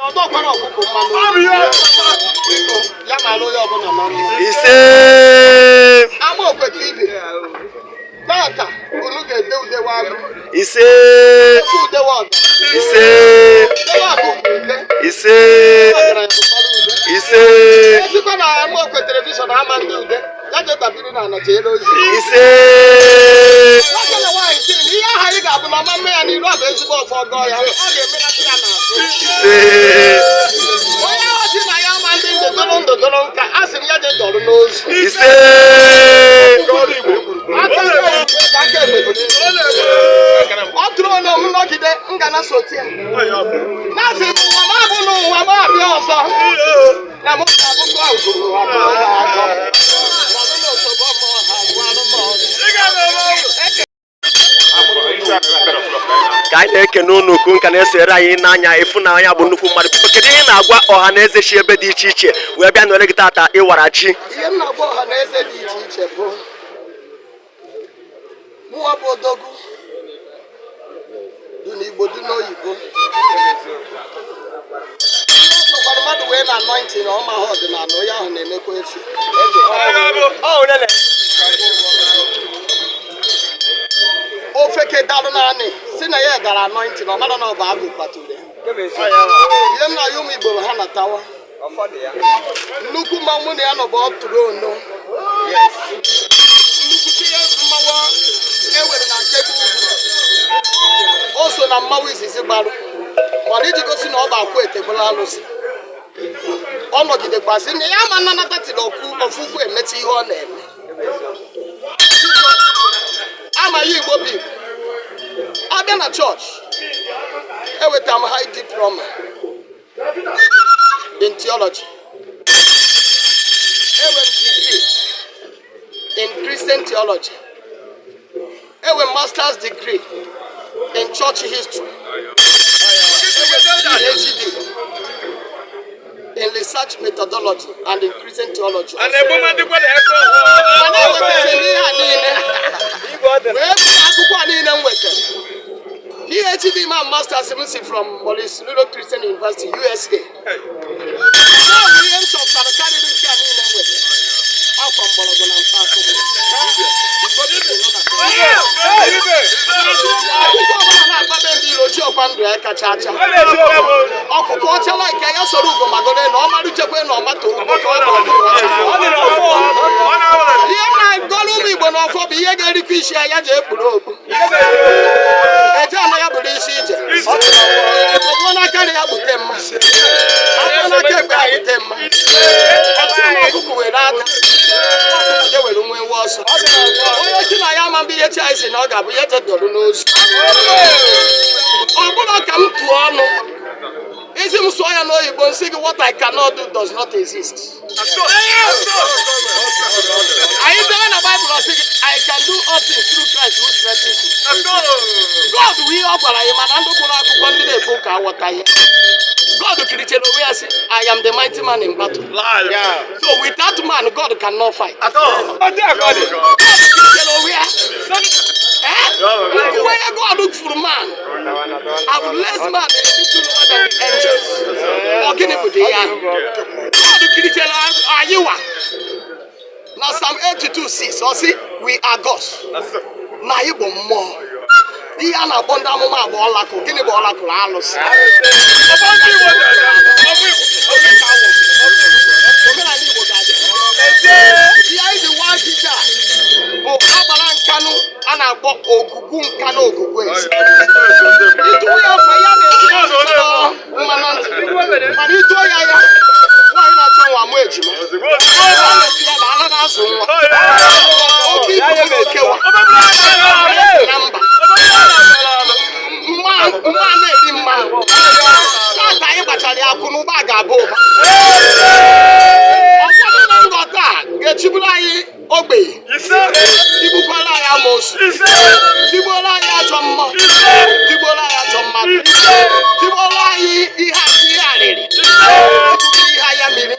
Ọdọkwara ọkụkọ mmanụ. Biko, ya mara onye ọbụla na mma. Ise. Amaokwe TV. Tata, unu ga-ede udewe agụ. Ise. Oke udewe ọga. Ise. Udewe agụ bụ ude. Ise. Ọgaranya bụkwara ude. Ise. Esikwa na Amaokwe television ama ndị ude. Ya je dabiri na ana chere ozi. Ise. Nwoke na nwaanyị sị na ihe aha anyị ga-abụ na ọma mme ya n'iru ọ bụ ezigbo ọfọ gọọ ya. Ọ ga-emenata ya n'azụ. Ise. Onye ahụ sị na ya ama ndị ndụ dọrọ ndụ dọrọ nka, a sị m ya je dọrọ n'ozu. Ise. Aka ekpe aka ekpe bụ n'elu. Ọ tụrụ onye m nọgide ngana sotie na-asị m ụwa m abụ n'ụwa m abịa ọzọ na m ga-abụkwa uguru abụọ ha agọ nọdụ n'osogbo m ha gwanụ m ọzọ. Ka anyị na-ekene unu ukwu nka na-esere anyị n'anya ịfụ na anya bụ nnukwu mmadụ. Biko, kedu ihe ị na-agwa ọha na eze si ebe dị iche iche wee bịa nọrọ gị tata ịwara ji? Ihe m na-agwa ọha na eze dị iche iche bụ mụwa bụ odogwu dị n'Igbo dị n'oyibo. Ihe ọ sọkwara mmadụ wee na anointing na ọma ha ọdịnala onye ahụ na-emekwa efu. Ofeke darụ naanị si na ya gara anointing, ọ mara na ọ bụ agụ kwaturu ya. Ihe m na-ayọ ụmụ Igbo bụ ha natawa nnukwu mmanwụ na ya nọ bụ ọtụrụ ono nnukwute ihe mmanwụ ewere na nkebe ugwu. O so na mmanwụ izizi gbarụ mana iji gosi na ọ bụ akwụ etegbula alụsị ọ nọgidekwasị na ya ama nnanata tiri ọkụ ofu ukwu emetụ ihe ọ na-eme. Amaghị Igbo bụ Igbo abịa na chọọchị, eweta m high diploma in theology, enwe m degree in Christian theology, enwe m master's degree in church history, PhD in research methodology and in Christian theology. Mana ewetara m ihe a niile wee bụrụ akwụkwọ a niile m wetara, PhD ma masters m si from Maurice Luro Christian University, USA. Ya bụ ihe m chọpụtara karịrị nke a niile m wetara akwa mgbọrọgwụ na mkpa akwụkwọ. Igbo bụ Igbo nọ na akwụkwọ ọbụla na-akpabe ndị iro chi ọkwa ndụ ya kacha acha ọkụkọ ọcha like ya soro ugo magoro na ọmarụchekwe na ọmata ugbo ka ọ bụ ọkụkọ ọcha. Ihe m na-agọrọ ụmụ Igbo n'ọfọ bụ ihe ga-erikwa isi ya, ya ji ekpuru okpu eje ama ya bụrụ isi ije. Igbo gbuo n'aka nri ya gbute mma, aka n'aka ekpe ya gbute mma, ọtụ na ọkụkọ were aka ọkụkọ je were nwe nwe ọsọ. Onye si na ya ama mbụ ihe chi anyị si na ọ ga-abụ ihe jedọrọ n'ozu. Ọ bụrụ ka m tụọ ọnụ isi m sụọ ya n'oyibo, nsị gị, "What I cannot do does not exist." Anyị debe na Baịbụl, ọ sị gị, "I can do all things through Christ who strengthens me." God bụ ihe ọ gwara anyị, mana ndị gụrụ akwụkwọ, ndị na-ekwu ka aghọta ihe God kirichere onwe ya sị, "I am the mighty man in battle." So without man, God cannot fight. God kirichere onwe ya. Nkwuwe ya, God furu man, I will less man a little lower than the angels. Ọ gịnị bụ dị ya God kirichere anyị wa na Psalm 82:6, ọ sị, "We are gods," na anyị bụ mmụọ. Ihe a na-akpọ ndị amụma bụ ọlakụ. Gịnị bụ ọlakụrụ? Alụsị. Omenala Igbo ga-adị. Ihe anyị ji nwa kịta bụ agbara nkanụ a na-akpọ ogugu nkanụ, ogugu ezi ịtụọ ya afọ ya na-eji mmanụ ntị, mana ịtụọ ya ya nwaanyị na-achọ nwa mụ ejima a na-eti ya na ala na-azụ nwa oke ibu na okewa na mba mma mma na-eri mma. Tata anyị gbachara ya akụ n'ụba ga-aba ụba. Ụfọdụ na ngọ taa ga-echigburu anyị ogbenye, tigbukwara anyị amoosu, tigbuola anyị ajọ mmụọ, tigbuola anyị ajọ mmadụ, tigbuola anyị ihe ihe arịrị, tigbuo ihe anya mmiri,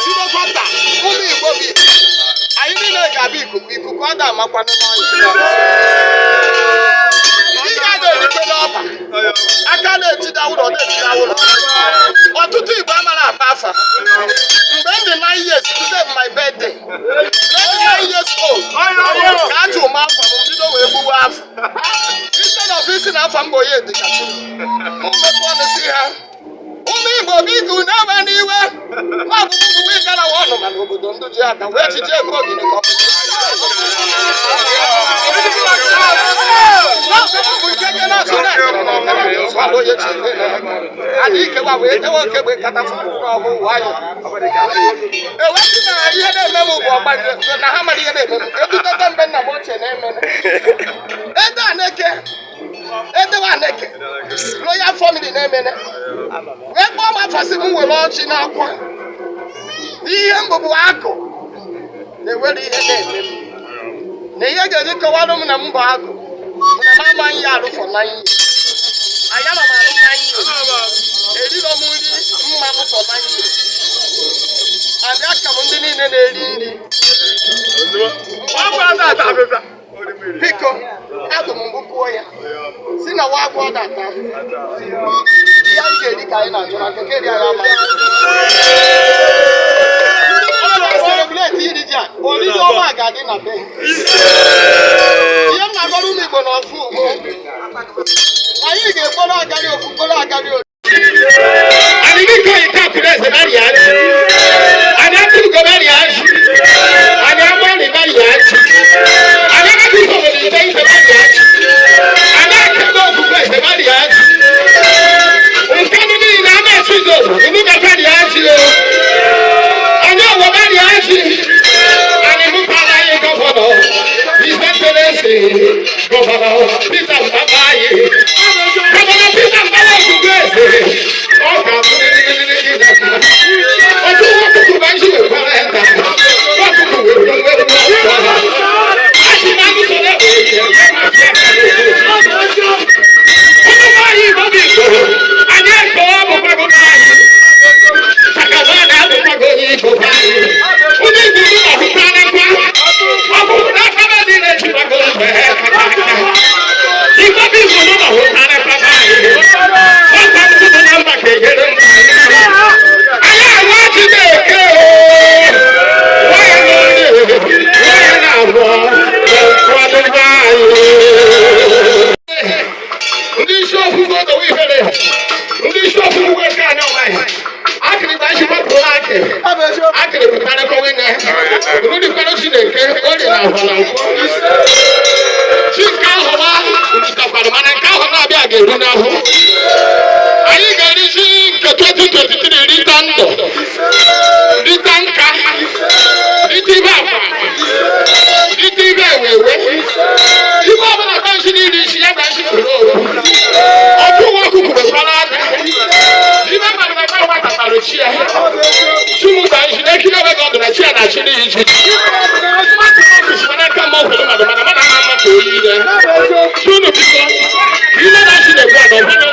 tigbokwa taa ụmụ Igbo bụ Igbo. Anyị niile ga-abụ ikuku ikuku ada amakwanụ n'ọnya. Ihe a na-erikwe n'ọba aka na-ejide awụrụ, ọ na-ejide awụrụ. Afa mgbe m dị 9 years, today bụ my birthday, mgbe m dị 9 years old ka a jụrụ m afa m, bido wee gbuwe afọ. Instead of isi na afa m bụ onye dịkachi m, mmepe ọnụ si ha, "Ụmụ Igbo, biko unu ewe n'iwe, nwa ọbụbụ bụ ịgara wa ọnụ mana obodo ndị ji aka wee chiji eme ogige ka ọ bụ nke ga na-asụ na ekere na akara dị nsọ ala onye chi ihe na ana ikewa wee dewe okegbe katafu n'ọhụ nwayọ ewepụ na ihe na-eme m bụ ọgbanje na ha mara ihe na-eme m ebutete mgbe nna m ochie na-eme ede aneke edewe aneke royal family na-emene wee kpọọ m afasị m were ọchị n'akwa. Ihe mbụ bụ akụ na-ewere ihe na-eme m na ihe ga-eji kọwara m na m bụ agụ bụ na m amaghị ya arụ for 9 years. Ayara m arụ 9 years, eriro m nri mmanụ for 9 years, and aka m ndị niile na-eri nri. Biko, agụ m mbụ kwuo ya si na nwa agwọ data ihe anyị ga-eri ka anyị na-achọ na nkeke eri anyị amaghị. Celebrate iri ji a, oriri ọma ga-adị na be. Ihe m na-agọrọ ụmụ Igbo na ọfụ ugbo, anyị ga-ekporo agarị ofu kporo agarị ofu. Anyị biko ike akụrụ eze na rịa ji. Anyị atụrụgo na rịa ji. Anyị agbalị na rịa ji. Anyị anaghị ụzọ nwere ite ite na rịa ji. Anyị akego ofufe eze na rịa ji. Nkanụ niile a na-asụ Igbo, unu gakwa rịa ji o. Anyị ọwọ na rịa ji. Anyị mụtara anyị governor, His Excellency, Governor Peter Mbah anyị. Governor Peter Mbah ogugo eze. Ọ ga-abụ otu ọkụkụ na nji wekwara ya taa. Ọkụkụ wee wee wee a sị na ndị soro egbe ihe ya na-asị aka n'obodo. Ụmụ nwaanyị Igbo bụ Igbo, anyị eke ọ bụkwago n'anyị. Sakaba na abụkwago onye Igbo be anyị. Ụmụ Igbo unu ọhụta n'akwa. Ọ bụ n'aka na niile jibago mgbe aka aka. Igbo bụ Igbo unu ọhụta n'akwa be anyị. Ọkwa ndụ na mba ka enyere mba anyị. Anyị awa ji na-eke o. Nwanyị na onye, nwanyị na-abụọ, nkwadebe anyị. Ndị isi ofufe odowe ihere, ndị isi ofufe wee ka anyị ọmaghị. Akịrị bụ achị mapụrụ akị. Akịrị pụtara kọwe ne. Unu dịkwara Chineke, orie na ahụ na nkwọ. Chi nke ahụ ma rutakwara, mana nke ahụ na-abịa ga-eru n'ahụ. Anyị ga-eri ji nke 2023, rita ndụ, rita nka, rita ibe akwa, rita ibe ewewe. Ibe ọbụla ka nsi n'iri isi ya gba nsi kwuru owu. Ọjọ́ uwe ọkụkụ nwekwara aka. Ibe mmadụ na gba nwata kpara chi ya. Chukwu gba nsi na ekiri ebe gị ọdụ na chi ya na-achị n'ihi ji. Mmadụ ọfịs mana aka mma ọkwụrụ mmadụ mana mmadụ ama mma ka oyi ire. Tunu biko, ile na chi na-egbu ana ọbụla.